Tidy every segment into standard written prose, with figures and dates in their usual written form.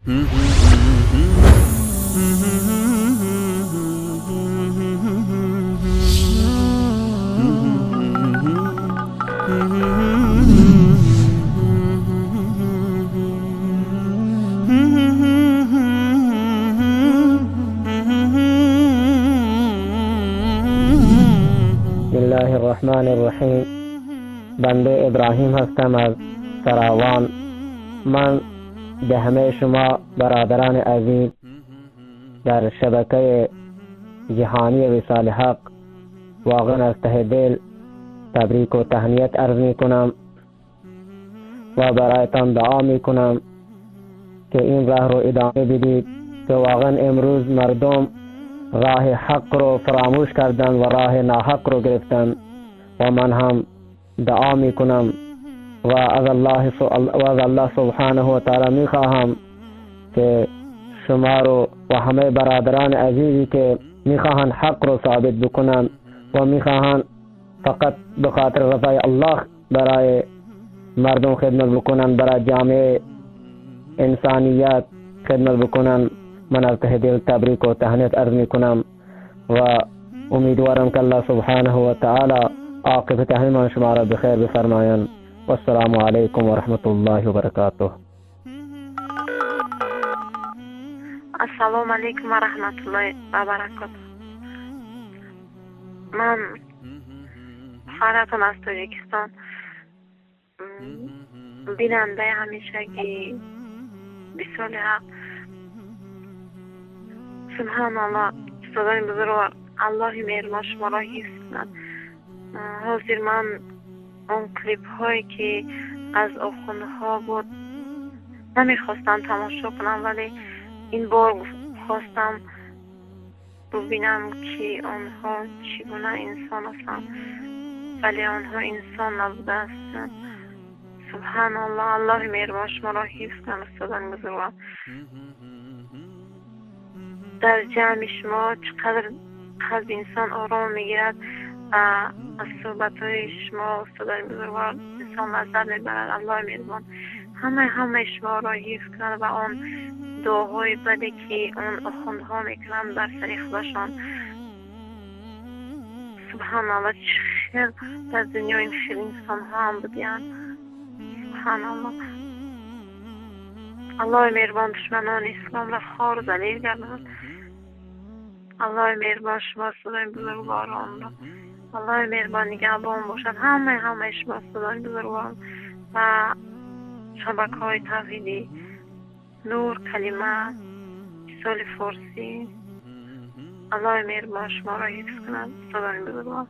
بسم الله الرحمن الرحیم. بنده ابراهیم هستم از سراوان. من به همه شما برادران عزیز در شبکه جهانی وصال حق واقعا از ته دل تبریک و تهنیت عرض می کنم و برایتان دعا می کنم که این راه رو ادامه بدید که واقعا امروز مردم راه حق رو فراموش کردن و راه ناحق رو گرفتن و من هم دعا می کنم و از الله سبحانه و تعالی می خواهم که شما رو و همه برادران عزیزی که می خواهند حق رو ثابت بکنن و می خواهند فقط به خاطر رضای الله برای مردم خدمت بکنن، برای جامعه انسانیت خدمت بکنن، من از ته دل تبریک و تهنیت عرض می کنم و امیدوارم که الله سبحانه و تعالی عاقبت همه شما را بخیر بفرمایند. و السلام علیکم و رحمت الله و برکاته. Ассалому алайкум ва раҳматуллоҳи ва баракотуҳ. Ман хоҳаратон аз Тоҷикистон, бинандаи ҳамешагӣ Висоли Ҳақ. Субҳаналлоҳ, устодони бузургвор, Аллоҳи меҳрубон шуморо ҳифз кунад. Ҳозир ман он клипҳое ки аз охундҳо буд намехостам тамошо кунам, вале ин бор хостам бубинам ки онҳо чӣ гуна инсон ҳастанд, вале онҳо инсон набудаастанд. Субҳаналлоҳ, Аллоҳи меҳрубон шуморо ҳифз кунад, устодони бузургвор. Дар ҷамъи шумо чӣ қадр қалби инсон ором мегирад ва аз суҳбатҳои шумо устодони бузургвор инсон лаззат мебарад. Аллоҳи меҳрубон ҳамаи шуморо ҳифз кунад ва он дуоҳои баде ки он охундҳо мекунанд бар сари худашон. Субҳаналлоҳ, чӣ хел дар дунё ин хел инсонҳо ҳам будиянд. Субҳаналлоҳ, Аллоҳи меҳрубон душманони исломро хору залил гардонад. Аллоҳи меҳрубон шумо устодони бузургворонро, Аллоҳи меҳрубон нигаҳбон бошад ҳамаи шумо устодони бузургворон ва шабакаҳои тавҳидӣ, Нур, Калима, Висоли Форсӣ. Аллоҳи меҳрубон шуморо ҳифз кунад, устодони бузургвор.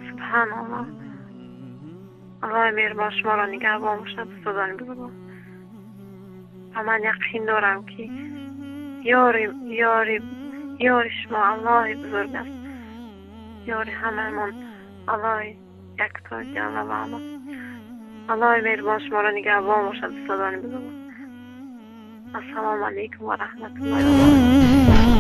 Субҳаналлоҳ, Аллоҳи меҳрубон шуморо нигаҳбон бошад, устодони бузургвор. Ва ман яқин дорам ки ёри шумо Аллоҳи бузург аст, ёри ҳамаамон Аллоҳи якто ҷалла ва ала. Аллоҳи меҳрубон шуморо нигаҳбон бошад, устодони бузургвор. Ассалому алайкум ва раҳматуллоҳи ва баракотуҳ.